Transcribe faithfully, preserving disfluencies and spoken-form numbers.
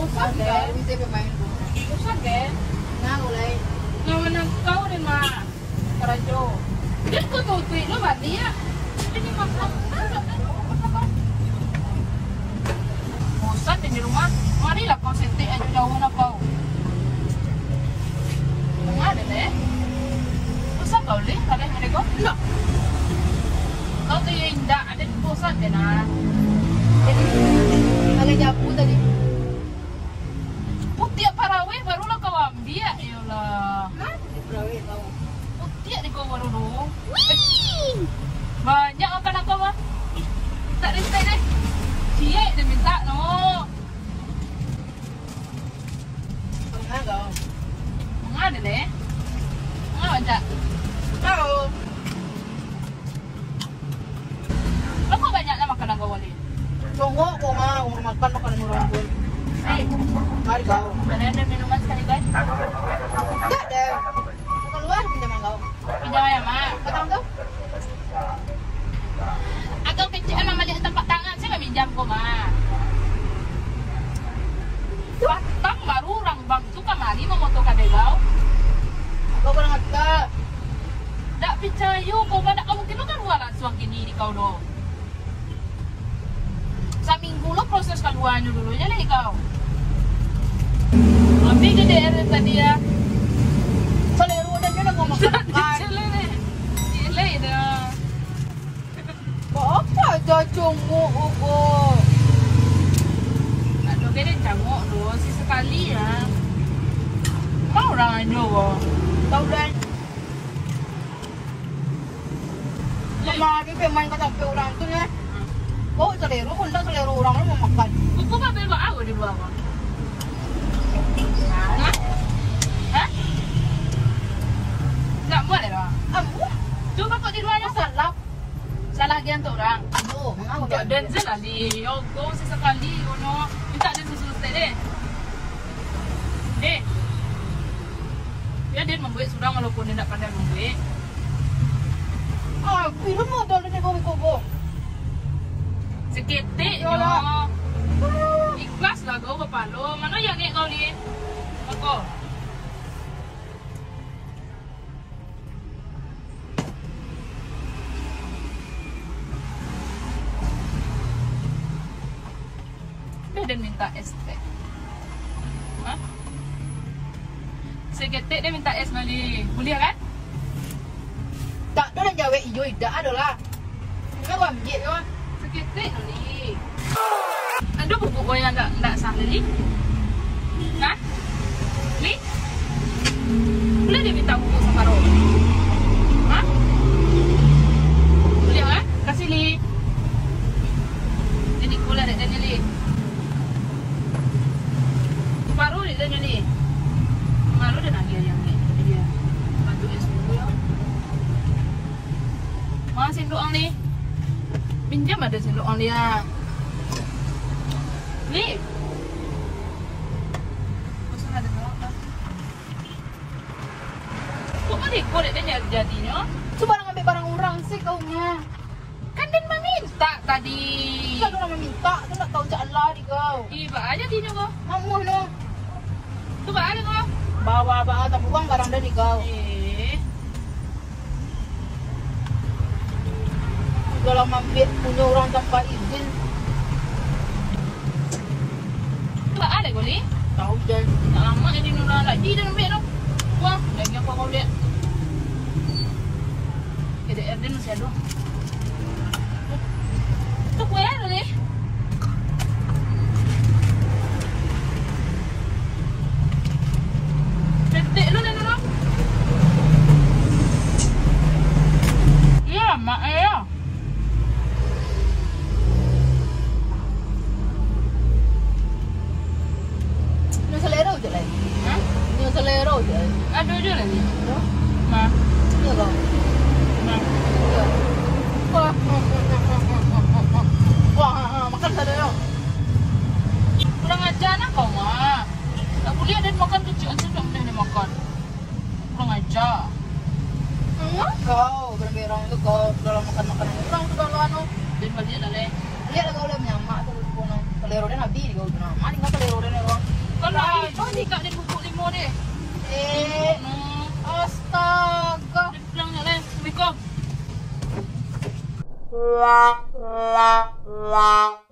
Bosan, kan? Bisa bermain. Bosan, kan? Nah, mulai. Nah, menang kau, Den, mah. Karajo. Den, kau tutup lu balik, ya? Ini makan. Bosan, Den, di rumah. Marilah kau setik aja jauh nak kau. Tengah, Den, eh. Bosan kau, Lin, kalian mereka? Enggak. Kau tu yang indak, ada bosan, Den, ah. Jadi, kalian japu tadi. Putiak paraweh barulah kau ambiak, ya Allah. Hah? Putiak paraweh kau. Putiak di kau baru tu. Banyak makan aku, bah. Tak respect deh. Ciek dia minta, no. Manga kau. Manga dia deh. Manga bancak. Kau. Lo kok banyaknyo makanan kau, Wali? Congok kau mah, urang makan makanan urang tu. Eh, mari kau. Ada, ada minuman sekali, guys? Enggak ada. Keluar pinjaman kau. Pinjaman yang mana? Kau tahu tu? Agak kecil, emang banyak tempat tangan, saya minjam kau mah. Patang baru urang bang tu kamari mamoto kadai kau. Kau kurang ajar. Dak picayo kau, dak mungkin lo kalua lansuang kini di kau doh. Saminggu lo proses kaluanyo dulu, jan lai kau. Ambil je D R tadi, ya. Salero dan nyo dah ngomong. Ciek lai, ciek lai dah. Kok apa aja congok, Ugo? Aduh, kena cangok tu, sesekali ya. Kau urang aja, Ugo. Tahu dah. Kamari pe main ka tampek urang tu, neh. Kok salero, kok ndak salero urang lo mamakan. Buku ka bebak awa di lua, Bang? Hah? Hah? Ndak buat, ya, Bang? Ambuh. Tu, Bang, kok di lua, Bang? Salah. Salah agian tu urang. Aduh, mangau. Mintak den se lah, Li. Yo, kau sesekali, kono. Mintak den susu teh, deh. Deh. Yo, den mambuek surang walaupun den ndak pandai mambuek. Ah, piro modal den kau iko, Bo? Saketek nyo. Ikhlas lah kau kapalo. Mano yang ngek kau, Li? Mako. Deh, den mintak es teh. Hah? Saketek den mintak es, Mali. Buliah, kan? Tak ado nan jawek iyo idak ado lah. Indak ambiak yo. Saketek, Mali. Ado bubuk goyang ndak, ndak sah, Li? Hah? Li? Buliah den mintak bubuk saparo? Hah? Buliah, kan? Kasih, Li. Jadi, kulah dek den, Li. Saparo dek den, Li. Malu den agiah yang ni. Iya. Bantu es dulu, yo. Ma sendok ang, Li? Pinjam ado sendok ang, Li, ah. Li. Kosong ado sendok ang. Kok mah deko dek den jadinyo? Subarang ambiak barang urang se kau mah. Kan den mamintak tadi. Kan urang mamintak, tu ndak tahu cak alah di kau. Ih, baa jadinyo ko? Mamuah no. Tu baa ko? Bawa, bawa tabuang barang den di kau. Eh. Kalau mambiak punyo urang tanpa izin. Baa lai ko, Li? Tahu jan. Nak lama jadi nurang lagi dah ambiak tu. Wah, lagi apa kau lihat? K D R D masih ada. Tu kue ada, Li. Ketek lu dah, Nurang. Iya, mak, iya. Nyo salero je lai. Hah? Nyo salero je lai. Ado je lai. Ado? Nah. Iyo, Bang. Nah. Iyo. Wah. Wah, ha, ha, makan salero. Kurang ajar nah kau, Mak. Tak buliah den makan kecik aja, tak buliah den makan. Kurang ajar. Enggak kau, berang-berang tu kau, dalam makan makanan urang tu kalau anu. Den baliak lah, leh. Lihat lah kau, leh, manyamak tu, kono. Salero den abih di kau tu, nah. Mari kau salero den, urang. Eh, astaga. Pulang, Nek, lai. Assalamualaikum.